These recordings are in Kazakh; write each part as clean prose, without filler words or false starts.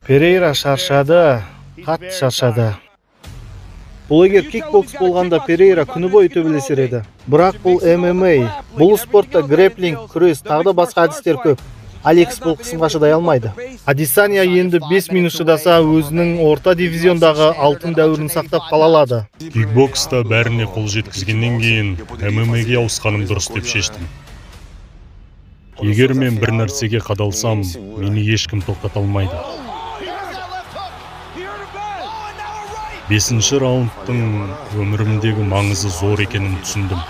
Перейра шаршады, қатты шаршады. Бұл егер кикбокс болғанда, Перейра күні бойы төбелесер еді. Бірақ бұл ММА. Бұл спортта грэплинг, күрес, тағы да басқа әдістер көп. Алекс бұл қысымға шыдай алмайды. Адесанья енді 5 минут шыдаса, өзінің орта дивизиондағы алтын дәуірін сақтап қала алады. Кикбокста бәріне қол жеткізгеннен кейін ММА-ге ауысқаным дұрыс деп шештім. Егер мен бір нәрсеге қадалсам, мені ешкім тоқтата алмайды. 5-ші раундтың өмірімдегі маңызы зор екенін түсіндім.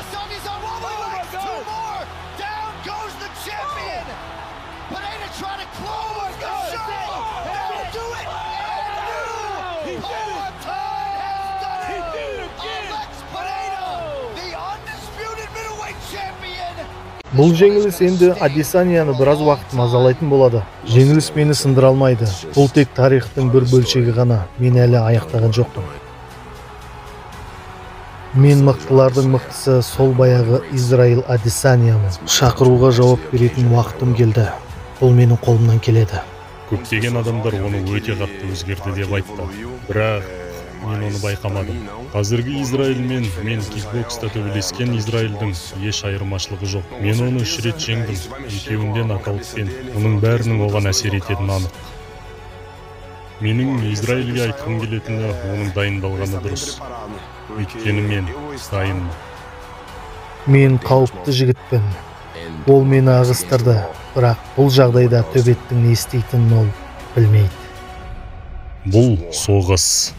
Бұл жеңіліс енді Адесаньяны біраз уақыт мазалайтын болады. Жеңіліс мені сындыра алмайды. Бұл тек тарихтың бір бөлшегі ғана. Мен әлі аяқтаған жоқпын. Мен мықтылардың мықтысы сол баяғы Израиль Адесаньямын. Шақыруға жауап беретін уақытым келді. Бұл менің қолымнан келеді. Көптеген адамдар оны өте қатты өзгерді деп айтты. Бірақ мен оны байқамадым. Қазіргі Израиль мен мен кикбокста төбелескен Израильдің еш айырмашылығы жоқ. Мен оны 3 рет жеңдім, екеуінде нокаутпен. Мұның бәрінің оған әсер ететіні анық. Менің Израильге айтқым келетіні, оның дайындалғаны дұрыс. Өйткені мен дайынмын. Мен қауіпті жігітпін. Ол мені ағыстырды, бірақ бұл жағдайда төбеттің не істейтінін ол білмейді. Бұл соғыс.